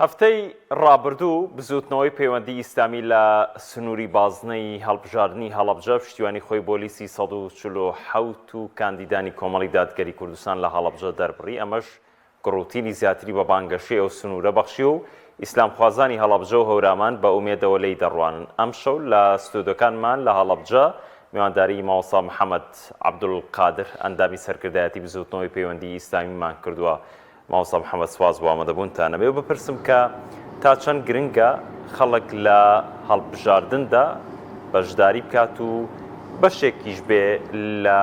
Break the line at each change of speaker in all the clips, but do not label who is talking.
هەفتەی ڕابردوو بزووتنەوەی پەیوەندی ئیسلامی لە سنووری بازنەی هەڵبژاردنی هەڵەبجە پشتیوانی خۆی بۆ لیستی 147 و کاندیدانی کۆمەڵی دادگەری کوردستان لە هەڵەبجە دەربڕی، ئەمەش گڕوتینی زیاتری بە بانگەشەی ئەو سنوورە بەخشی و ئیسلامخوازانی هەڵەبجە و هەورامان بە ئومێدەوە لێی دەڕوانن. ئەمشەو لە ستۆدیۆکانمان لە هەڵەبجە میوانداریی مامۆستا محەمەد عەبدولقادر ئەندامی سەرکردایەتی بزووتنەوەی پەیوەندیی ئیسلامیمان کردووە. مامۆستا محەمەد سوپاس بۆ ئامادەبوونتان. ئەمەوێ بپرسم کە تا چەند گرنگە خەڵک لە هەڵبژاردندا بەشداری بکات و بەشێکیش بێ لە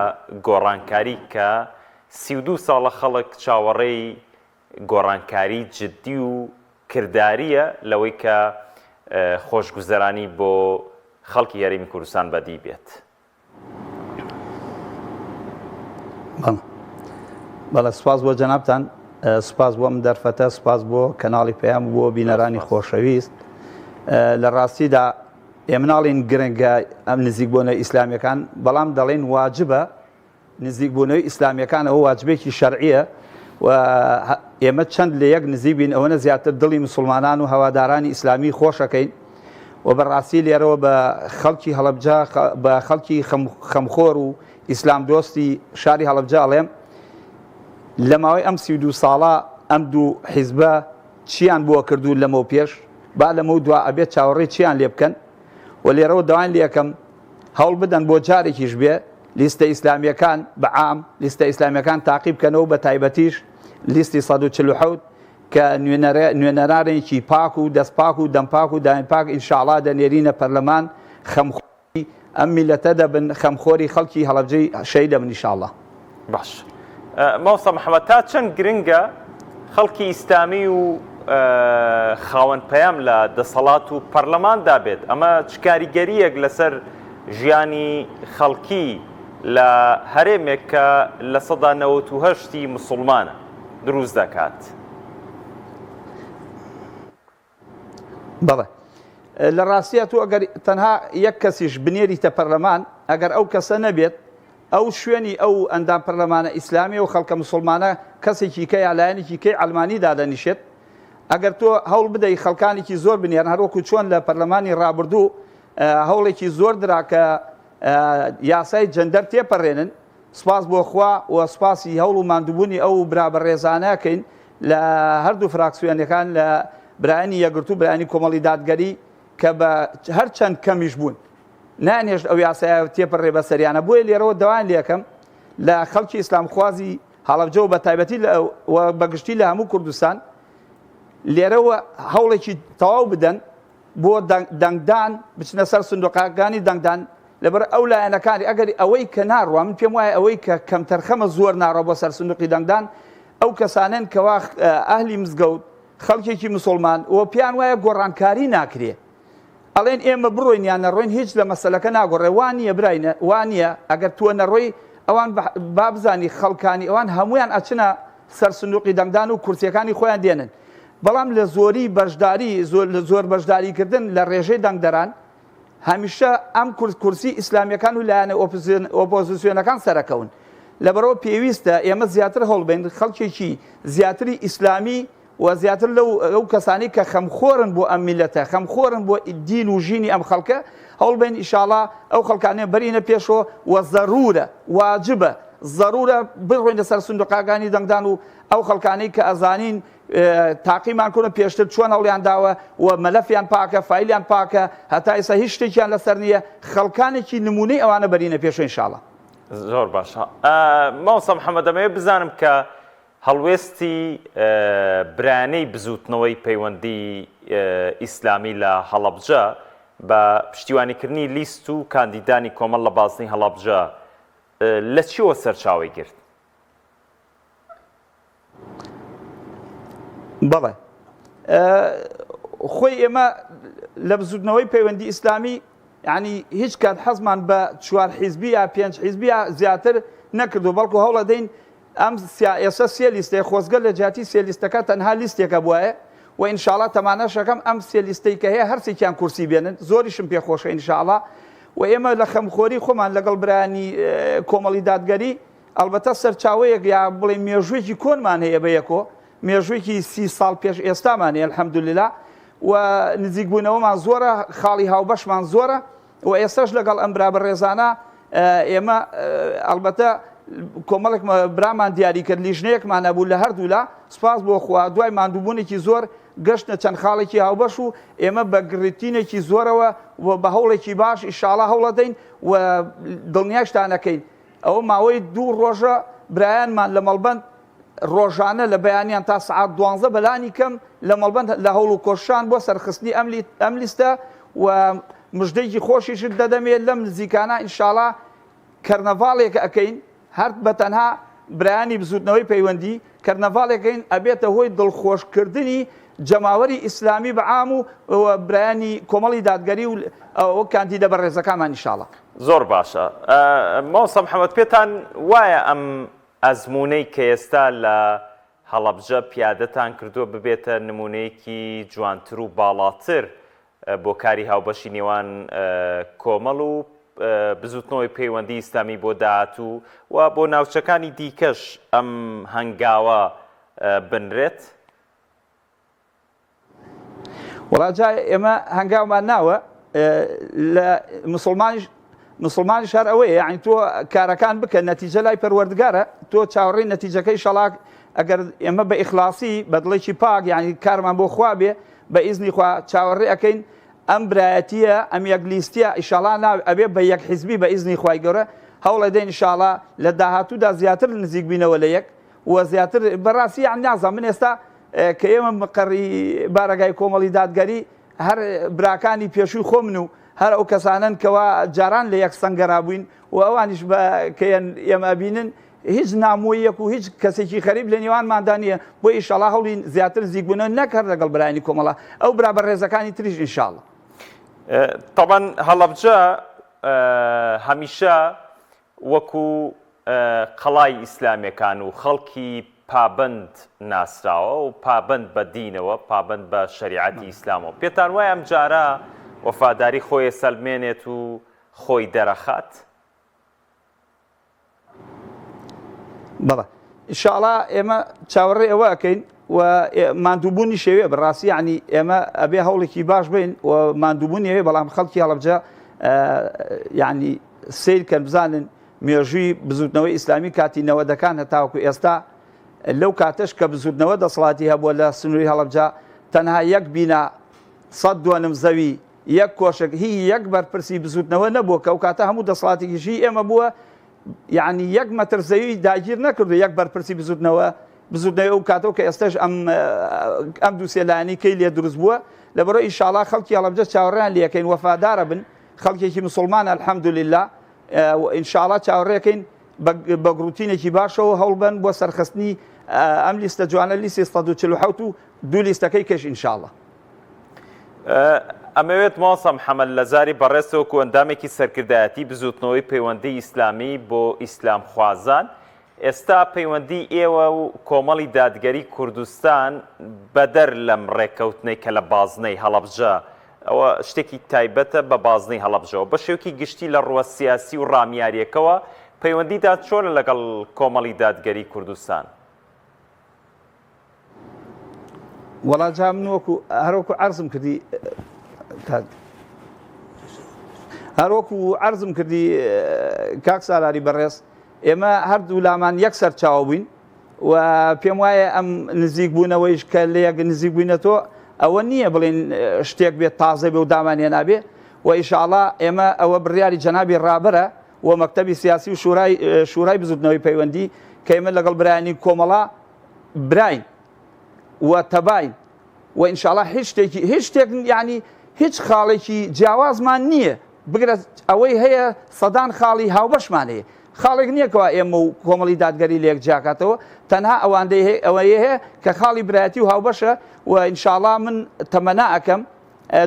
گۆڕانکاری کە 32 ساڵە خەڵک چاوەڕێی گۆڕانکاری جدی و کردارییە لەوەی کە خۆشگوزەرانی بۆ خەڵکی هەرێمی کوردستان بەدی بێت.
بەڵێ سپاس بۆ جەنابتان سپاس بۆ ئەم دەرفەتە سپاس بۆ کەناڵی پەیام بۆ بینەرانی خۆشەویست لە ڕاستیدا ئێمە ناڵین گرنگە ئەم نزیک بۆنە ئیسلامیەکان بەڵام دەڵێن واجبە نزیکبوونەوەی ئیسلامیەکان ئەوە واجبێکی شەرعیە و ئێمە چەند لە یەک نزیک بین ئەوەنە زیاتر دڵی مسوڵمانان و هەوادارانی ئیسلامی خۆشەکەین و بەڕاستی لێرەوە بە خەڵکی هەڵەبجە بە خەڵکی خەمخۆر و ئیسلام دۆستی شاری هەڵەبجە ئەڵێم لە ماوەی ئەم 32 ساڵە ئەم دوو حیزبە چیان بۆ کردو لەمەو پێش با لەمەو دوا ئەبێت چاوەڕێ چیان لێ بکەن و لێرەوە داوایان لێکەم هەوڵ بدەن بۆ جارێکیش بێ لیستە ئیسلامییەکان بە عام لیستە ئیسلامییەکان تاقی بکەنەوە بە تایبەتیش لیستی 147 کە نوێنەرانێکی پاک و دەست پاک و دەم پاک و داوێن پاک ئینشاڵا دەنێرینە پەرلەمان خەمخۆری ئەم میلەتە دەبن خەمخۆری خەڵکی هەڵەبجەی شەهید دەبن ئینشاڵا.
باش مامۆستا محەمەد تا چەند گرنگە خەڵکی ئیسلامی و خاوەن پەیام لە دەسەڵات و پەرلەماندا بێت ئەمە چ کاریگەریەک لەسەر ژیانی خەڵکی لە هەرێمێک کە 98% مسلمانە دروست دەکات؟
بەڵێ لە ڕاستیا تۆ ئەگەر تەنها یەک کەسیش بنێریتە پەرلەمان ئەگەر ئەو کەسە نەبێت ئەو شوێنی ئەو ئەندام پەرلەمانە ئیسلامی و خەڵکە مسلمانە کەسێکی کە یا لایەنێکی کەی ئەلمانی دادەنیشێت ئەگەر تۆ هەوڵ بدەی خەڵکانێکی زۆر بنێرن هەروەکو چۆن لە پەرلەمانی ڕابردوو هەوڵێکی زۆر درا کە یاسای جەندەر تێپەڕێنن سپاس بۆ خوا و سپاسی هەوڵ و ماندووبوونی ئەو برا بەڕێزانە ئەکەین لە هەردوو فراکسیۆنەکان لە برایانی یەکگرتوو برایانی کۆمەڵی دادگەری کە بە هەرچەند کەمیش بوون نانێشت ئەو یاسایە تێپەڕێ بەسەریانە بۆیە لێرەوە داوایان لێکەم لە خەڵکی ئیسلامخوازی هەڵەبجە و بە تایبەتی و بەگشتی لە هەموو کوردستان لێرەوە هەوڵێکی تەواو بدەن بۆ دەنگدان بچنە سەر سندوقەکانی دەنگدان لەبەر ئەو لایەنەکانی ئەگەر ئەوەی کە ناڕوا من پێم وایە ئەوەی کە کەمتەرخەمە زۆر ناڕوا بۆ سەر سندوقی دەنگدان ئەو کەسانەن کەوا ئەهلی مزگەوت خەڵکێکی مسوڵمان و پێیان وایە گۆڕانکاری ناکرێ ئەڵێن ئێمە بڕۆین یان نەڕۆین هیچ لە مەسەلەکە ناگۆڕێ وا نییە براینە وا نییە ئەگەر تۆ نەڕۆی ئەوان با بزانی خەڵکانی ئەوان هەمویان ئەچنە سەر سندوقی دەنگدان و کورسیەکانی خۆیان دێنن بەڵام لە زۆری بەشداری لە زۆر بەشداریکردن لە ڕێژەی دەنگدەران هەمیشە ئەم کورد کورسی ئیسلامیەکان و لایەنە ئۆپۆزیسیۆنەکان سەرەکەون لەبەرەوە پێویستە ئێمە زیاتر هەوڵبین خەڵکێکی زیاتری ئیسلامی و زیاتر لەو ئەو کەسانی کە خەمخۆرن بۆ ئەم میلەتە خەمخۆرن بۆ دین و ژینی ئەم خەڵکە هەوڵبین ئیشاڵا ئەو خەڵکانە بەرینە پێشەوە و زەرورە واجبە زەرورە بڕۆینە سەر سندوقاکانی دەنگدان و ئەو خەڵکانەی کە ئەزانین تاقیمان کردن پێشتر چۆن هەوڵیان داوە و مەلەفیان پاکە فایلیان پاکە هەتا ئێستا هیچ شتێکیان لەسەر نییە خەڵکانێکی نمونەی ئەوانە بەرینە پێشەوە ئینشاڵا.
زۆر باشە مامۆستا محەممەد دەمەوێت بزانم کە هەڵوێستی برایانەی بزووتنەوەی پەیوەندی ئیسلامی لە هەڵەبجە بە پشتیوانیکردنی لیست و کاندیدانی کۆمەڵ لە بازنەی هەڵەبجە لە چیەوە سەرچاوەی گرت؟
بەڵێ خۆی ئێمە لە بزوتنەوەی پەیوەندی ئیسلامی ینی هیچ کات حەزمان بە چوار حیزبی یا پێنج حیزبی یا زیاتر نەکردو بەڵکو هەوڵەدەین ئەم ئێستا سێ لیستێ خۆزگە لە جیاتی سێ لیستەکە تەنها لیستێکە بواە و ئینشاڵا تەمانەشەکەم ئەم سێ لیستەی کە هەیە هەرسێکیان کورسی بێنن زۆریشم پێخۆشە ئینشاڵا و ئێمە لە خەمخۆری خۆمان لەگەڵ برایانی کۆمەڵی دادگەری ئەڵبەتە سەرچاوەیەک یا بڵێین مێژوویەکی کۆنمان هەیە بە یەکۆ. مێژوویەکی سی ساڵ پێش ئێستامان هەیە الحمدللە و نزیکبوونەوەمان زۆرە، خاڵی هاوبەشمان زۆرە و ئێستاش لەگەڵ ئەم برا بەڕێزانە ئێمە ئەڵبەتە کۆمەڵێک برامان دیاری کرد لیژنەیەکمان هەبوو لە هەردوولا سوپاس بۆ خوا دوای ماندووبوونێکی زۆر گەشتە چەند خاڵێکی هاوبەش و ئێمە بە گڕتینێکی زۆرەوە و بە هەوڵێکی باش ئیشاڵا هەوڵەدەین و دڵنیاشتان ئەکەین ئەوە ماوەی دوو ڕۆژە برایانمان لە مەڵبەند ڕۆژانە لە بەیانیان تا سەعات دوانزە بەلانی کەم لە مەڵبەند لە هەوڵ و کۆششان بۆ سەرخستنی ئەم لیستە و مژدەیەکی خۆشیشت دەدەمێ لەم نزیکانە ئینشاڵا کەرنەڤاڵێک ئەکەین هەر بە تەنها برایانی بزوتنەوەی پەیوەندی کەرنەڤاڵێکەین ئەبێتە هۆی دڵخۆشکردنی جەماوەری ئیسلامی بە عام و برایانی کۆمەڵی دادگەری و ئەو کاندیدە بەڕێزەکانمان ئینشاڵا.
زۆر باشە مامۆستا محمد پێتان وایە ئەم ئەزموونەی کە ئێستا لە هەڵەبجە پیادەتان کردووە ببێتە نموونەیەکی جوانتر و باڵاتر بۆ کاری هاوبەشی نێوان کۆمەڵ و بزوتنەوەی پەیوەندی ئیسلامی بۆ داهاتوو و بۆ ناوچەکانی دیکەش ئەم هەنگاوە بنرێت؟
وەڵا جا ئێمە هەنگاومان ناوە لە مسلمانیش مسلمانیش هەر ئەوەیە یعنی تۆ کارەکان بکە نەتیجە لای پەروەردگارە تۆ چاوەڕێی نەتیجەکەی شەڵاک ئەگەر ئێمە بە ئیخلاصی بە دڵێکی پاک یعنی کارمان بۆ خوا بێ بە ئیزنی خوا چاوەڕێ ئەەکەین ئەم برایەتیە ئەم یەک لیستیە ئیشاڵا ناو ئەبێ بە یەک حیزبی بە ئیزنی خوای گەورە هەوڵەدەین ئیشاڵا لە داهاتوودا زیاتر نزیک بینەوە لە یەک و زیاتر بەڕاستی یان نازانم من ئێستا کە ئێمە مقەڕی بارەگای کۆمەڵی دادگەری هەر براکانی پێشووی خۆمن و هەر ئەو کەسانەن کەوا جاران لە یەک سەنگەرا بووین و ئەوانیش بە کەیەن ئێمە ئەبینن هیچ نامۆیەک و هیچ کەسێکی خەریب لە نێوانماندا نییە بۆ ئیشەڵا هەوڵی زیاتر نزیکبوونەوە نەک هەر لەگەڵ برایانی کۆمەڵە ئەو برا بەڕێزەکانی تریش ئینشاڵڵا.
تەبەن هەڵەبجە هەمیشە وەکو قەڵای ئیسلامیەکان و خەڵکی پابەند ناسراوە و پابەند بە دینەوە، پابەند بە شەریعەتی ئیسلامەوە. پێتان وایە ئەم جارە وەفاداری خۆی ئەسەلمێنێت و خۆی دەرەخات؟
بەڵێ ئیشاڵا ئێمە چاوەڕێ ئەوە ئەکەین و ماندووبوونی شێوێ بەڕاستی یعنی ئێمە ئەبێ هەوڵێکی باش بین و ماندووبوونی هەیە بەڵام خەڵکی هەڵەبجە یعنی سیر کەن بزانن مێژووی بزوتنەوەی ئیسلامی کاتی نەوەدەکان هەتاوەکو ئێستا لەو کاتەش کە بزوتنەوە دەسەڵاتی هەبووە لە سنووری هەڵەبجە تەنها یەک بینا سەد دۆنم زەوی یەک کۆشک هی یەک بەرپرسی بزوتنەوە نەبووە کە ئەو کاتە هەموو دەسەڵاتێکیش هی ئێمە بووە یعنی یەک مەتر زەوی داگیر نەکردو یەک بەرپرسی بزوتنەوە بزوتنەوەی ئەو کاتەوە کە ئێستاش ئەم ئەم دووسێ لایەنی کەی لێ دروست بووە لەبەرەوە ئیشاڵا خەڵکی هەڵەبجە چاوەڕێیان لێکەین وەفادارە بن خەڵکێکی مسوڵمانە الحمدللە ان شاء اللە چاوەڕێکەین بە گڕوتینێکی باشەوە هەوڵبەن بۆ سەرخستنی ئەم لیستە جوانە لیستی 147 و دوو لیستەکەی کەش ان شاء اللە.
ئەمەوێت مامۆستا محەمەد لە زاری بەڕێزتەوە وەکو ئەندامێکی سەرکردایەتی بزووتنەوەی پەیوەندی ئیسلامی بۆ ئیسلامخوازان ئێستا پەیوەندی ئێوە و کۆمەڵی دادگەری کوردستان بەدەر لەم ڕێککەوتنەی کە لە بازنەی هەڵەبجە ئەوە شتێکی تایبەتە بە بازنەی هەڵەبجەوە بە شێوەیەکی گشتی لە ڕووە سیاسی و ڕامیارییەکەوە پەیوەندیتان چۆنە لەگەڵ کۆمەڵی دادگەری کوردستان؟
وەڵا جا من وەکو هەروەکو عەرزم کردی هەروەکو عەرزم کردی کاک سالاری بەڕێز ئێمە هەردوو لامان یەک سەرچاوە بووین و پێم وایە ئەم نزیک بوونەوەیش کە لە یەک نزیک بووینەتەوە ئەوە نییە بڵێن شتێک بێت تازە بێ و دامان هێنابێ و ئیشاڵا ئێمە ئەوە بڕیاری جەنابی ڕابەرە و مەکتەبی سیاسی و شورای شورای بزوتنەوەی پەیوەندی کە ئێمە لەگەڵ برایانی کۆمەڵا براین و تەباین و ئینشاڵا هیچ شتێکی هیچ شتێک یعنی هیچ خاڵێکی جیاوازمان نییە بگرە ئەوەی هەیە سەدان خاڵی هاوبەشمان هەیە خاڵێک نییە کەوا ئێمە و کۆمەڵی دادگەری لە یەک جیاکاتەوە تەنها ئەواندەی هەیە ئەوەیە هەیە کە خاڵی برایەتی و هاوبەشە و ئینشاڵا من تەمەنا ئەکەم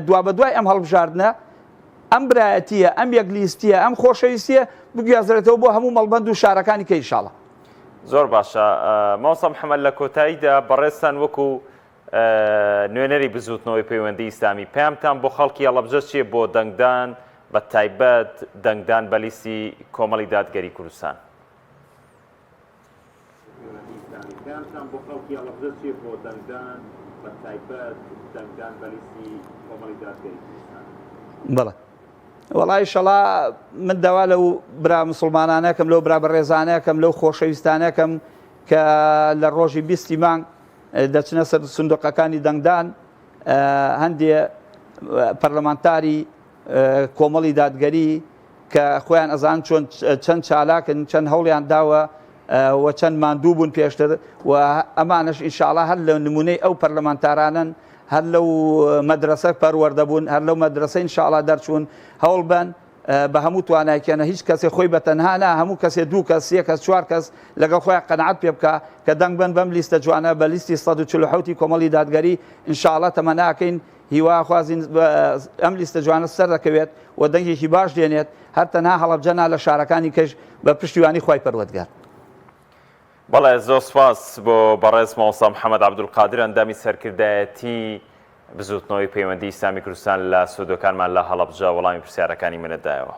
دوابەدوای ئەم هەڵبژاردنە ئەم برایەتیە ئەم یەک لیستیە ئەم خۆشەویستیە بگوازرێتەوە بۆ هەموو مەڵبەند و شارەکانی کە ئینشاڵا.
زۆر باشە مامۆستا محەمەد لە کۆتاییدا بەڕێزتان وەکو نوێنەری بزووتنەوەی پەیوەندی ئیسلامی پەیامتان بۆ خەڵکی هەڵەبجە چییە بۆ دەنگدان بە تایبەت دەنگدان بە لیستی کۆمەڵی دادگەری کوردستان؟ خەڵکی هەڵەبجە چییە بۆ دەنگدان بە تایبەت دەنگدان بە لیستی کۆمەڵی دادگەری کوردستان؟
بەڵێ وەڵا ئیشەڵا من داوا لەو برا مسوڵمانانەکەم لەو برا بەڕێزانەکەم لەو خۆشەویستانەکەم کە لە ڕۆژی بیستی مانگ دەچنە سەر سندوقەکانی دەنگدان هەندێ پەرلەمانتاری کۆمەڵی دادگەری کە خۆیان ئەزان چۆن چەند چالاکن چەند هەوڵیان داوە و چەند ماندوو بوون پێشتر و ئەمانەش ئینشاڵا هەر لە نمونەی ئەو پەرلەمانتارانن هەر لەو مەدرەسە پەروەردە بوون هەر لەو مەدرەسە ئینشاڵا دەرچوون هەوڵ بەن بە هەموو توانایکیانە هیچ کەسێ خۆی بە تەنها نا هەموو کەسێ دوو کەس سێ کەس چوار کەس لەگەڵ خۆیان قەناعەت پێ بکا کە دەنگ بەن بەم لیستە جوانە بە لیستی 147 کۆمەڵی دادگەری ئینشاڵا تەمەناکەین هیوا خوازین ئەم لیستە جوانە سەردەکەوێت و دەنگێکی باش دێنێت هەر تەنها هەڵەبجە نا لە شارەکانی کەش بە پشتیوانی خوای پەروەردگار.
بەڵێ زۆر سوپاس بۆ بەڕێز مامۆستا محەمەد عەبدولقادر ئەندامی سەرکردایەتی بزوتنەوەی پەیوەندی ئیسلامی کوردستان لە سۆدۆکانمان لە هەڵەبجە وەڵامی پرسیارەکانی منت دایەوە.